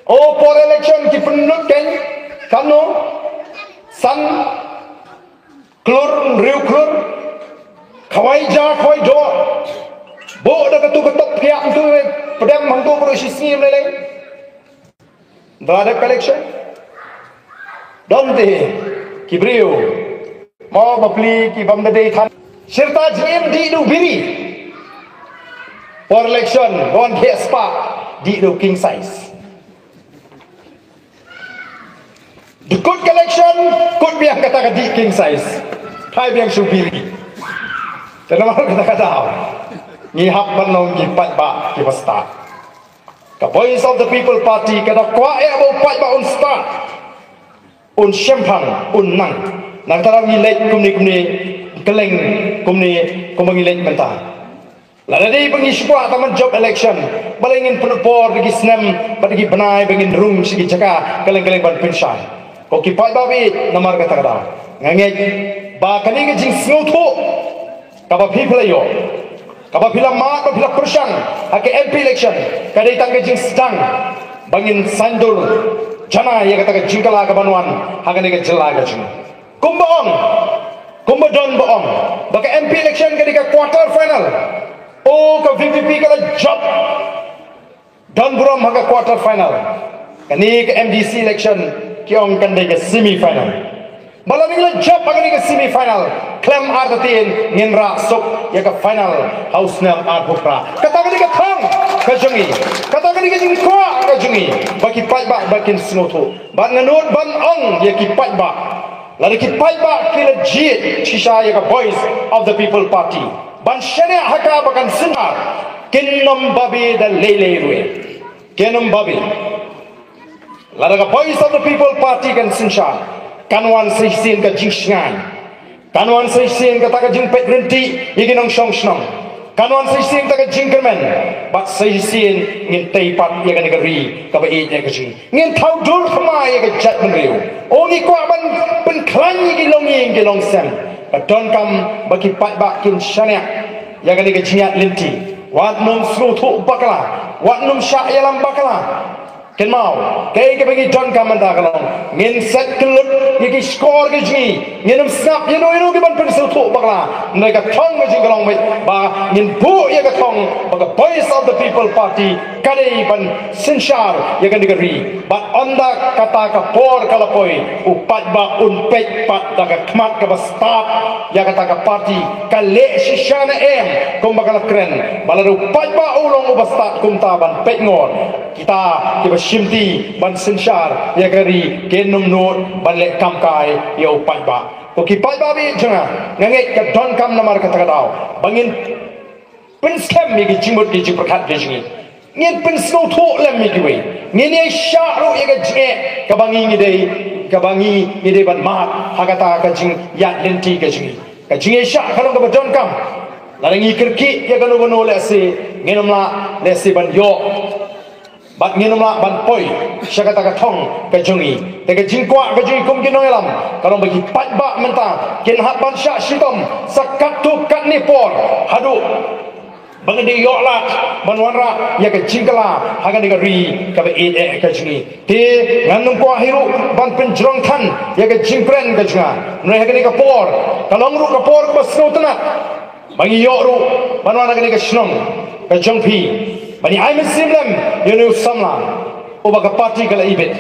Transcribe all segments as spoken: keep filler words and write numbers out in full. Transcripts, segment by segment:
O por election ki pynlut kein, kano, san klur, riu klur, khawai ja, khawai doh, bo da katu ka top pia tu, pedam hangtu bro shisngi mlele. Dra da election. Don te ki briew mo bapli ki bam da dei than. Shirta jim di du biri. Por election, wan ke spa di du king size. Dukut election, kut biang kata ka di king size. Thai biang shu biri. Te namar kata kata. Ngi hap ban long ki paidbah ki ba stad. Ka Voice of the People Party ka da kwah ïa ba u paidbah un stad, un shemphang, un nang. Nangta ngi leit kumne kumne, kylleng kumne kumba ngi leit mynta. Lada dei ba ngi shu kwah tang ban jop election, balei ngin pynpor da ki snem bad da ki bnai ba ngin rung sha ki jaka kylleng kylleng ban pynshai. Ko ki paidbah, namar kata ka daw nga ngeit ba kane ka jingsngewthuh kaba phi phi la ïoh, kaba phi la mad, ba phi la pyrshang ha ka M P election, ka dei tang ka jingsdang ba ngin saiñdur janai ïa kata ka jingkylla ka ban wan ha kane ka jylla ka jong ngi. Kumba ong, kumba don ba ong ba ka M P election ka dei ka quarter final. O ka V P P ka la jop don burom ha ka quarter final. Kane ka M D C election ki ong kan dei ka semi final. Ba la ning la jop ha kane ka semi final, khlem artatien ngin rah suk ïa ka final ha u snem arphew phra. Kata ka dei ka thong ka jong ngi, kata ka dei ka jingkwah ka jong ngi ba ki paidbah ba kin sngewthuh. Bad nga nud ban ong ïa ki paidbah, lada ki paidbah ki la jied shisha ïa ka Voice of the People Party ban shaniah ha ka ba kan synshar, kin ym babe da lei lei ruh. Kin ym babe. Lada ka Voice of the People Party kan synshar, kan wan sa shisien ka jingshngaiñ, kan wan sa shisien kata ka jingpeit ryntih ïa ki nongshong shnong, kan wan sa shisien kata ka jingkyrmen, bad sa shisien ngin tei pat ïa kane ka ri kaba ïeit ïa ka jong ngi. Ngin thaw dur thymmai ïa ka jaitbynriew. O ngi kwah ban pynkhlaiñ ïa ki longïing ki longsem. Ka donkam ba ki paidbah kin shaniah ïa kane ka jingïaid lynti. Wat nym sngewthuh bakla, wat nym shah ïalam bakla. Kynmaw, kaei kaba ngi donkam mynta ka long, ngin set kyllut ïa ki shkor ki jong ngi. Ngin ym sngap ïano ïano ki ban pynsngewthuh bakla. Hynrei ka thong ka jong ngi ka long beit ba ngin buh ïa ka thong ba ka Voice of the People Party ka dei ban synshar ïa kane ka ri. Bad ynda kata ka por ka la poi, u paidbah un peit pat da ka khmat kaba stad ïa kata ka party, ka leh shisha ne em kumba ka la kren. Ba lada u paidbah u long uba stad kumta ban peit ngor, kita kiba shimti ban synshar ïa ka ri kin ym nud ban leh kam kai ïa u paidbah. Ko ki paidbah ba ïeit jong nga, nga ngeit ka donkam namar kata ka daw ba ngin pynskhem ïa ki jingmut ki jingpyrkhat ki jong ngi. Ngin pynsngewthuh lem ïa kiwei. Ngin ïa shah ruh ïa ka jingeh kaba ngi ngi dei, kaba ngi ngi dei ban mad ha kata ka jingïaid lynti ka jong ngi. Ka jingïaishah ka long kaba donkam. Lada ngi kyrkieh ïa kano kano lehse ngin ym lah lehse ban ïoh. Bad ngin ym lah ban poi sha kata ka thong ka jong ngi. Te ka jingkwah ka jong ngi kum ki nongïalam ka long ba ki paidbah mynta kin hap ban shah shitom sa katto katne por haduh ba ngin da ïoh lad ban wanrah ïa ka jingkylla ha kane ka ri kaba ïeit eh ka jong ngi. Te ngan ym kwah hi ruh ban pynjrong than ïa ka jingkren ka jong nga. Hynrei ha kane ka por ka long ruh ka por kaba sngewtynnat ba ngi ïoh ruh ban wan ha kane ka shnong ka jong phi ban ïa ai mynsiem lem ïa une u samla uba ka party ka la ibit.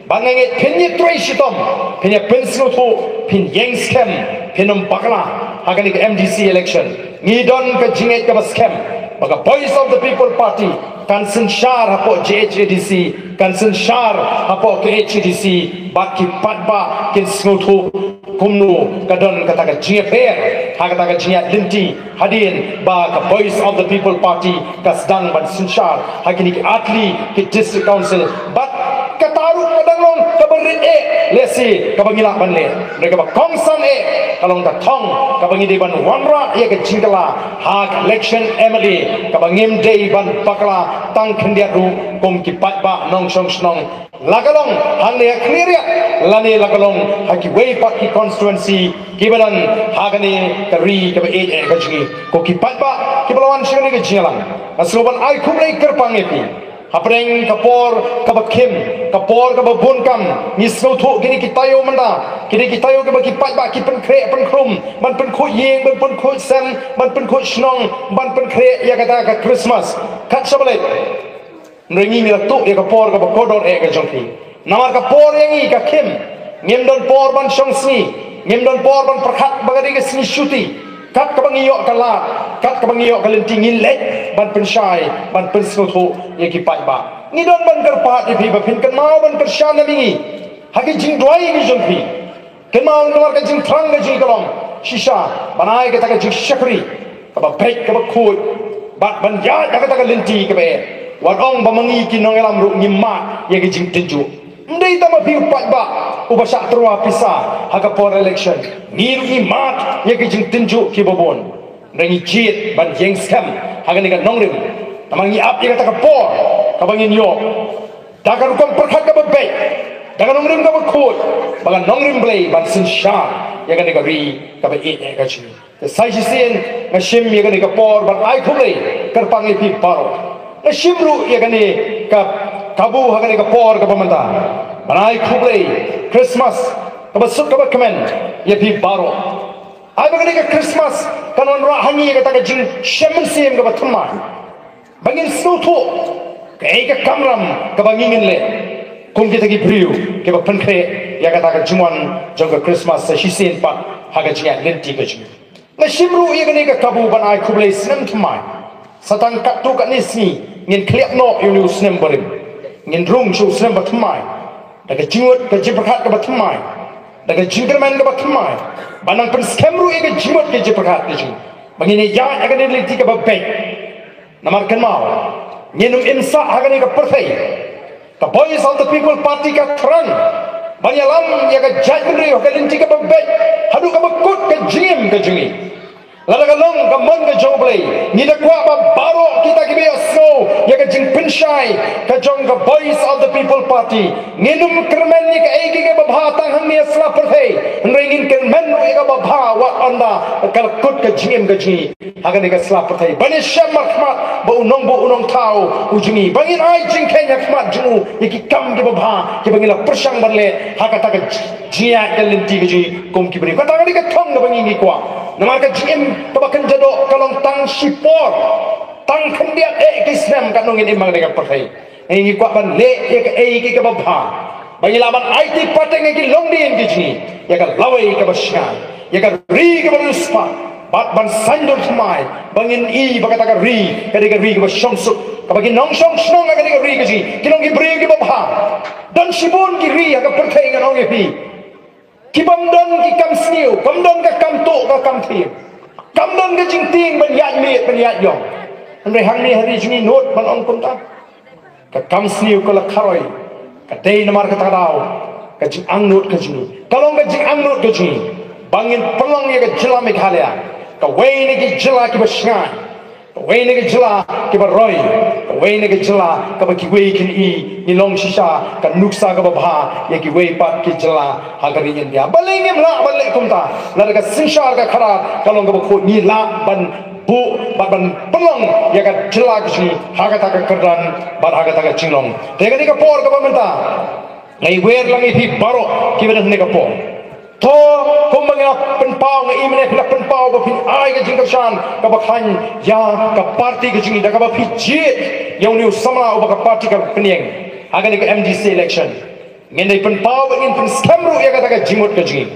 Ba nga ngeit phin ïa trei shitom, phin ïa pynsngewthuh, phin ïeng skhem, phin ym bakla ha kane ka M D C election. Ngi don ka jingngeit kaba skhem ba ka Voice of the People Party kan synshar hapoh J H A D C, kan synshar hapoh K H A D C, bad ki paidbah kin sngewthuh kumno ka don kata ka jingïapher ha kata ka jingïaid lynti hadien ba ka Voice of the People Party ka sdang ban synshar ha kine ki artylli ki District Council. Bad kata ruh ka dang long kaba rit eh lehse kaba ngi lah ban leh. Hynrei kaba kongsan eh ka long ka thong kaba ngi dei ban wanrah ïa ka jingkylla ha ka election M L A kaba ngim dei ban bakla tang khyndiat ruh kum ki paidbah nongshong shnong. La ka long hangne ha Khliehriat lane la ka long ha kiwei pat ki constituency kiba don ha kane ka ri kaba ïeit eh ka jong ngi. Ko ki paidbah kiba la wan sha kane ka jingïalang, nga sngewbha ban ai khublei kyrpang ïa phi. Hapdeng ka por kaba khim, ka por kaba bun kam, ngi sngewthuh kine ki taïew mynta, kine ki taïew kiba ki paidbah ki pynkhreh pynkhrum, ban pynkhuid ïing, ban pynkhuid sem, ban pynkhuid shnong, ban pynkhreh ïa kata ka Christmas. Kat shaba leit. Hynrei ngi ngi la tuh ïa ka por kaba kordor eh ka jong phi. Namar ka por ïa ngi ka khim. Ngim don por ban shong sngi. Ngim don por ban pyrkhat ba ka dei ka sngi shuti. Kat kaba ngi ïoh ka lad, kat kaba ngi ïoh ka lynti ngin leit ban pynshai, ban pynsngewthuh ïa ki paidbah. Ngi don ban kyrpad ïa phi ba phin kynmaw ban kyrshan ïa ngi ha ki jingduwai ki jong phi. Kynmaw namar ka jingthrang ka jong ngi ka long shisha ban ai kata ka jingshakri kaba beit kaba khuid bad ban ïaid ha kata ka lynti kaba eh. Wat ong ba ma ngi ki nongïalam ruh ngim mad ïa ka jingtynjuh. Ym dei tang ma phi u paidbah uba shah tyrwa pisa ha ka por election. Ngi ruh ngi mad ïa ka jingtynjuh kiba bun. Hynrei ngi jied ban ïeng skhem ha kane ka nongrim. Namar ngi ap ïa kata ka por kaba ngin ïoh da ka rukom pyrkhat kaba beit, da ka nongrim kaba khuid, ba ka nongrim Blei ban synshar ïa kane ka ri kaba ïeit eh ka jong ngi. Te sa shisien nga shim ïa kane ka por ban ai khublei kyrpang ïa phi baroh. Nga shim ruh ïa kane ka kabu ha kane ka por kaba mynta ban ai khublei Christmas kaba suk kaba kmen ïa phi baroh. Ai ba kane ka Christmas kan wanrah ha ngi ïa kata ka jingshem mynsiem kaba thymmai. Ba ngin sngewthuh kaei ka kamram kaba ngi ngin leh kum kita ki briew kiba pynkhreh ïa kata ka jingwan jong ka Christmas sa shisien pat ha ka jingïaid lynti ka jong ngi. Nga shim ruh ïa kane ka kabu ban ai khublei snem thymmai. Sa tang katto katne sngi ngin khlieh noh ïa une u snem barim. Ngin rung sha u snem bathymmai da ka jingmut ka jingpyrkhat kaba thymmai, da ka jingkyrmen kaba thymmai, ban nang pynskhem ruh ïa ka jingmut ka jingpyrkhat ka jong ngi ba ngin ïaid ha kane ka lynti kaba beit. Namar kynmaw, ngin ym im sah ha kane ka pyrthei. Ka Voice of the People Party ka thrang ban ïalam ïa ka jaitbynriew ha ka lynti kaba beit haduh kaba kut ka jingim ka jong ngi. Lada ka long ka mon ka jong U Blei, ngi da kwah ba baroh kita kiba ïohsngew ïa ka jingpynshai ka jong ka Voice of the People Party, ngin ym kyrmen ïa kaei kaei kaba bha tang hangne ha sla pyrthei, hynrei ngin kyrmen ruh ïa kaba bha wat ynda ka la kut ka jingim ka jong ngi ha kane ka sla pyrthei. Ban ïashem markhmat bad u nongbuh u nongthaw u jong ngi, ba ngin ai jingkheiñ ha khmat jong u ïa ki kam kiba bha kiba ngi la pyrshang ban leh ha kata ka jingïaid ka lynti ka jong ngi kum ki briew. Kata ka dei ka thong kaba ngi ngi kwah. Namar ka jingim kaba kynja doh ka long tang shipor, tang khyndiat eh ki snem katno ngin im ha kane ka pyrthei. Ngi ngi kwah ban leh ïa kaei kaei kaba bha ba ngi lah ban aiti pateng ïa ki longdien ki jong ngi ïa ka lawei kaba shngaiñ, ïa ka ri kaba riewspah, bad ban saiñdur thymmai ba ngin i ba kata ka ri ka dei ka ri kaba shongsuk, kaba ki nongshong shnong ha kane ka ri ka jong ngi ki long ki briew kiba bha. Don shibun ki ri ha ka pyrthei ngan ong ïa phi, ki bym don ki kam sniew, kam don ka kam tuh ka kam thiem, kam don ka jingtieng ban ïaid miet ban ïaid ïong. Hynrei hangne ha ri jong ngi nud ban ong kumta. Ka kam sniew ka la kharoi, ka dei namar kata ka daw ka jingangnud ka jong ngi, ka long ka jingangnud ka jong ngi ba ngin pynlong ïa ka jylla Meghalaya kawei na ki jylla kiba shngaiñ, kawei na ki jylla kiba roi, kawei na ki jylla kaba kiwei kin i ngi long shisha ka nuksa kaba bha ïa kiwei pat ki jylla ha ka ri India. Balei ngim lah ban leh kumta? Lada ka synshar ka khadar ka long kaba khuid, ngi lah ban buh bad ban pynlong ïa ka jylla ka jong ngi ha kata ka kyrdan bad ha kata ka jinglong. Te kane ka por kaba mynta nga ai wer lang ïa phi baroh kiba don ha kane ka por. To, kumba nga pynpaw, nga i mynne phi la pynpaw ba phin ai ka jingkyrshan kaba khlaiñ ïa ka party ka jong ngi da kaba phi jied ïa une u samla uba ka party ka pynïeng ha kane ka M D C election. Ngin dei pynpaw ba ngin pynskhem ruh ïa kata ka jingmut ka jong ngi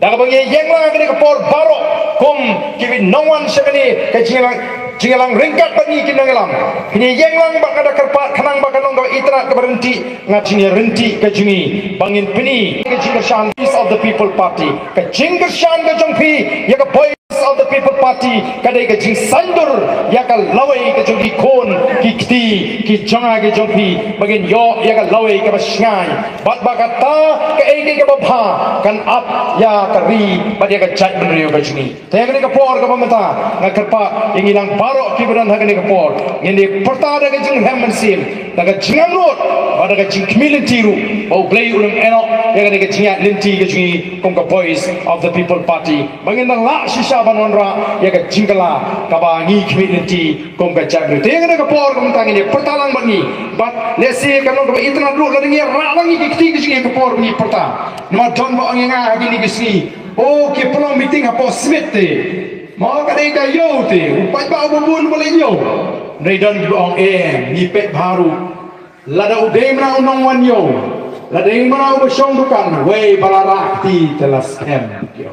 da kaba ngi ïeng lang ha kane ka por baroh kum ki nongwan sha kane ka jingïalang, jingïalang ryngkat bad ngi ki nongïalam. Phin ïeng lang bad nga da kyrpad khnang ba ka long kaba itynnad kaba ryntih, nga jingïaryntih ka jong ngi ba ngin pyni ka jingkyrshan Voice of the People Party, ka jingkyrshan ka jong phi ïa ka Voice of the People Party ka dei ka jingsaiñdur ïa ka lawei ka jong ki khun ki kti ki jong nga ki jong phi ba ngin ïoh ïa ka lawei kaba shngaiñ bad ba kata kaei kaei kaba bha kan ap ïa ka ri bad ïa ka jaitbynriew ka jong ngi. Te kane ka por kaba mynta nga kyrpad ïa ngi lang baroh kiba don ha kane ka por ngin ïa pyrta da ka jingrhem mynsiem Da ka jingangnud bad da ka jingkhmih lynti ruh ba U Blei u la ïehnoh ïa kane ka jingïaid lynti ka jong ngi kum ka Voice of the People Party, ba ngin nang lah shisha ban wanrah ïa ka jingkylla kaba ngi khmih lynti kum ka jaitbynriew. Te ïa kane ka por ka mynta ngin ïa pyrta lang bad ngi, bad lehse ka long kaba itynnad ruh lada ngi ïa rah lang ïa ki kti ka jong ngi ha ka por ba ngi pyrta. Namar don ba ong ïa nga ha kine ki sngi, o, ki pynlong meeting hapoh Smit te. Mo, ka dei ka ïew te, u paidbah uba bun uba leit ïew. Hynrei don kiba ong, em, ngi peit bha ruh. Lada u dei mano u nongwan ïew, lada dei mano uba shong dukan, wei ba la rah kti te la skhem ïew.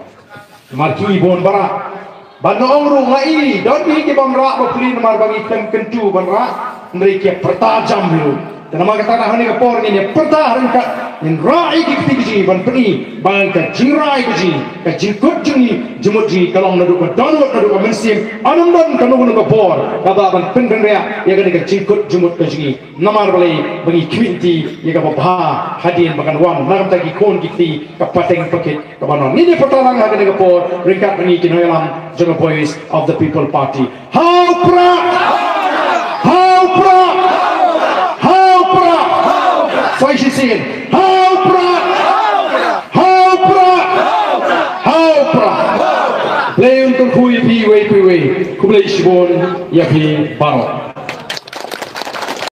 Namar ki bun ba rah. Bad nga ong ruh, nga i don hi ki bym rah bapli namar ba ngi khlem kyntu ban rah, hynrei ki pyrta jam hi ruh. Te namar kata ha kane ka por ngin ïa pyrta ryngkat, ngin rah ïa ki kti ki jong ngi ban pyni ba ka jingrai ka jong ngi, ka jingkut jong ngi, jingmut jong ngi ka long naduh ka dohnud, naduh ka mynsiem. Ym don kano kano ka por kaba ban pynkynriah ïa kane ka jingkut jingmut ka jong ngi. Namar balei? Ba ngi khmih lynti ïa kaba bha hadien ba kan wan na ka bynta ki khun ki kti, ka pateng pakit kaba wan. Ngin ïa pyrta lang ha kane ka por ryngkat bad ngi ki nongïalam jong ka Voice of the People Party. Ha u Prah! Ha u Prah! Ha u Prah! Sa shisien. Ha u Prah! Ha u Prah! Ha u Prah! Blei un kyrkhu ïa phi iwei pa iwei. Khublei shibun ïa phi baroh.